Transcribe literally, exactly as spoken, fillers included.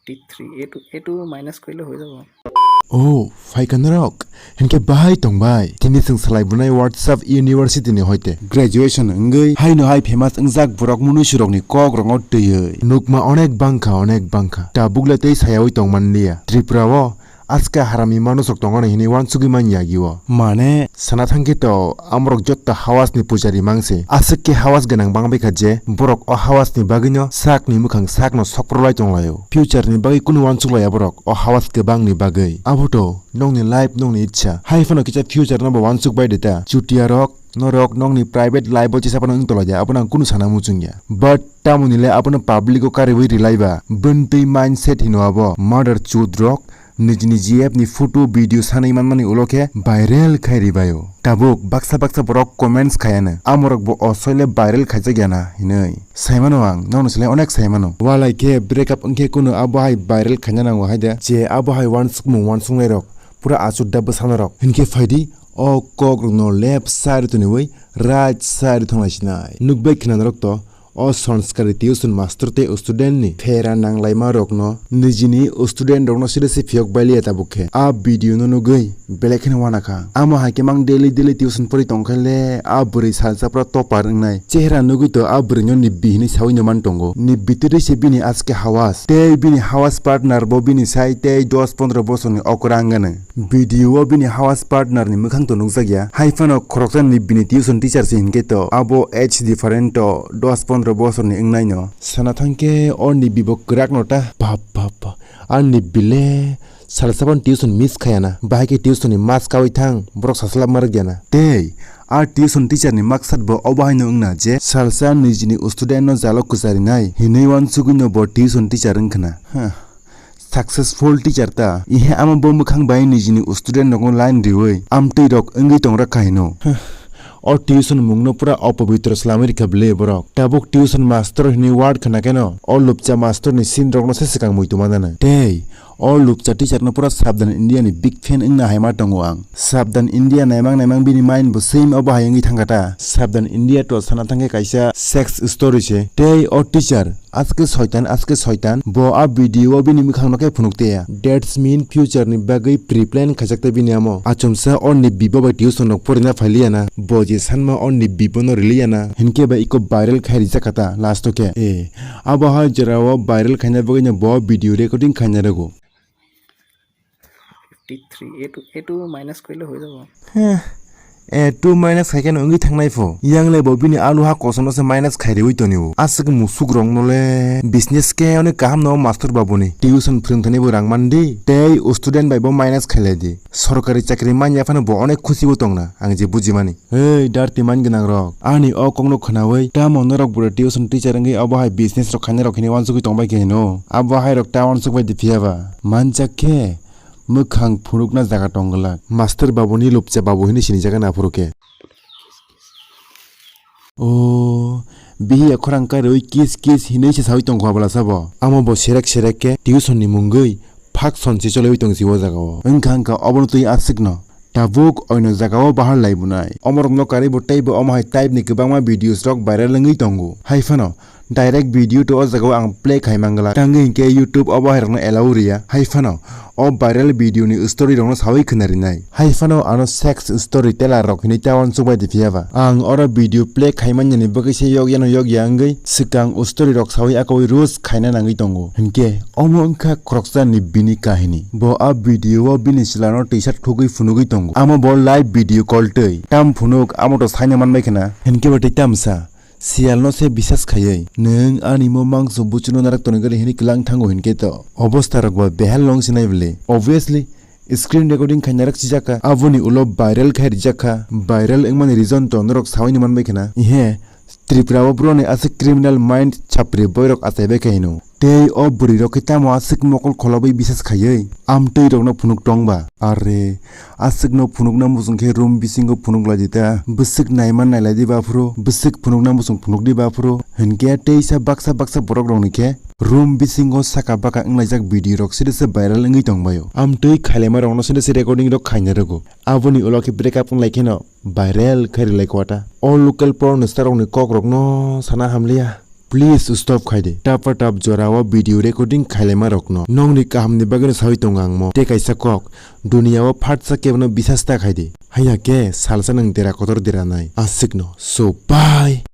T three, A two, A two minus koile hoi jabo. Oh, phaikha norok. Hinkhe bahai tongbai. Tini chwng salai bunai WhatsApp University ni hoite. Graduation wngwi haino hai famous wngjak borok munuisu rokni kok rongo twiwi. Nukma onek bangkha, onek bangkha. Tabuk le tei sayawi tongmanliya. Tripura o aska harami manusrok tongo hinwi wansugwi manya agi o. Mane, sana thangkhe to, amorok jotto hawas ni pujari mangse. Aswk khe hawas gwnang bangbai kha je, borok o hawas ni bagwino sakni mwkhang sakno sokprolai tonglaio. Future ni bagwi kunu wansuklaiya borok o hawas kwbangni bagwi. Aboto nokni life, nokni ichha. Hai phano kisa future no bo wansuk bai de ta. Chutiya rok, norok nokni private life o chisa phano wng tolai ya, abono ang kunu sana muchung ya. But tamoni le abono public o kariwi rilai ba. Bwntwi mindset hino abo. Mother chud rok, nijini G F ni photo, video sanwi manmani ulo khe viral khai ribaio. Tabuk baksa baksa borok comments khayano, amorok bo osoile viral khaijak yana hinwi. Saimano ang, nokni sle onek saimano. Walai khe break up wngkhe kunu abo hai viral khaina nango hai de, je abo hai wansukmung wansuknai rok, pura achuk da bwsano rok. Hinkhe phaidi, o kok rokno left side toniwi right side thonglai sinai. Nukbai khna norok to, o sanskar tuition master tei student ni phera nanglaima rokno nijini student rokno side se phiyok bailiya tabuk khe. A video no nugwi belai kheno wana kha. Amo hai khe mang daily daily tuition pori tong khe le a bwrwi salsa pura topper wngnai. Chehra nugwi to a bwrwi no nibbi hinwi sawi no man tongo. Nibbi twrwi se bini aske hawas. Tei bini hawas partner bo bini sai tei dos pondro bosorni okra wngano. Video o bini hawas partner ni mwkhang to nukjakya. Hai phano khoroksa ni bini tuition teacher se hinkhe to abo age different to dos pondro bosor ni wngnai no. Sana thangkhe o ni bibo kwrak no ta. Bap, bap, bap. Ani bile salsa ban tuition miss khayana. Bahai khe tuition ni mas kawi thang. Borok saslap ma rwk yana. Tei a tuition teacher ni maksad bo obo hai no wngna je salsa nijini student no jalo kwcharinai hinwi wansugwi no bo tuition teacher wngkhna. Huh. Successful teacher ta. Ihe amo bo mwkhang bai nijini student rokno line riwi amtwi rok wngwi tongra kahino. Huh. O tuition mungno pura opobitro slamwi rikha bwle borok. Tabuk tuition master hinwi word khna keno o lupcha master ni scene rokno se swkang muitu manana. Tei o lupcha teacher no pura Sabdan India ni big fan wngna hai ma tongo ang. Sabdan India naimang naimang bini mind bo same obo hai wngwi thangkha ta. Sabdan India to sana thangkhe kaisa sex story se. Tei o teacher Aske soitan, aske soitan, bo a video o bini mwkhang no khe phunuk teya. That's mean future ni bagwi pre-plan khaijak ta bini amo. Achomsa o ni bibo bai tuition rok porina phailiya na, bo je sanma o ni bibo no riliya na, hinkhe ba iko viral khai rijak kha ta last o khe. E, abo hai jora o viral khaina bagwi no bo video recording khaina rwgo. Fifty three, A two, A two minus koile hoi jabo. Heh, A two minus khai khe no wngwi thangnai pho. Yang le bo bini alu ha kosom no se minus khai riwi toni o. Aswk musuk rok no le business khe oni kaham no master babu ni. Tuition phwrwng thani bo rang man di. Tei o student bai bo minus khai lai di. Sorkari chakri man ya phano bo onek khusi o tong na. Ang je buji mani. Hei, darti man gwnang rok, ani o kokno khwnawi tamo norok bwrwi tuition teacher wngwi abo hai business rok khainai rok hinwi uansugwi tongbai khe hino? Abo hai rok ta uansuk bai di phiya ba? Manjak khe mwkhang phunukna jaga tong glak. Master babu ni lupcha babu hinwi sinijak na aphuru khe. O bihiya khorang kariwi kis kis hinwi se sawi tongkha bwlasa bo. Amo bo serek serek khe tuition ni mungwi phak son se choliwi tong si o jaga o. Wngkha wngkha obono twi aswk no. Tabuk oino jagao bahar laibunai. Omorokno karwi bo teibo omo hai type ni kwbangma videos rok viral wngwi tongo. Hai phano direct video to o jagao ang play khai mangla. Tangwi hinkhe YouTube obo hai rokno allow riya. Hai phano o viral video ni story rokno sawi khwnarinai. Hai phano ano sex story teller rok hinwi ta uansuk bai di phiya ba. Ang oro video play khai manya ni bagwi se yokya no yokya wngwi swkang o story rok sawi akowi roast khaina nangwi tongo. Hinkhe omo wngkha khoroksa ni bini kahini. Bo a video o bini chwla no twisa thugwi phunugwi tongo. Amo bo live video call twi. Tam phunuk amo to saina manbai khna. Hinkhe bo tei tamsa. Siyal no se bisas khaiwi. Nwng ani mo mangso buchuno narak tonwi gari hinwi kwlang thango hinkhe to. Obostha rok bo behal long sinai bwle. Obviously, screen recording khaina rok sijak kha. Aboni ulo viral khai rijak kha. Viral wngmani reason to norok sawi ni manbai khna. Ihe, Tripura o bro ni aswk criminal mind chapri boy rok achai bai khe hino. Tei o bwrwi rok khe tamo aswk mokol kholobwi bisas khaiwi amtwi rokno phunuk tong ba? Are, aswkno phunukna muchung khe room bisingo phunuk lai di ta. Bwswk naiman nai lai di ba phuru, bwswk phunukna muchung phunuk di ba phuru. Hinkhe teisa baksa baksa borok rokni khe room bisingo saka baka wnglaijak video rok side se viral wngwi tong bai o. Amtwi khailaima rokno side se recording rok khaina rwgo. Aboni ulo khe break up wng lai kheno viral khai rwlai kwata. O local porn star rokni kok rokno sana hamliya. Please stop khai di. Tapa tap jora o video recording khailaima rokno. Nongni kaham ni bagwi no sawi tongo ang mo. Tei kaisa kok, dunia o phatsa kebo no bisas ta khai di. Haiya khe salsa nwng dera kotor dera nai. Aswk no. So bye.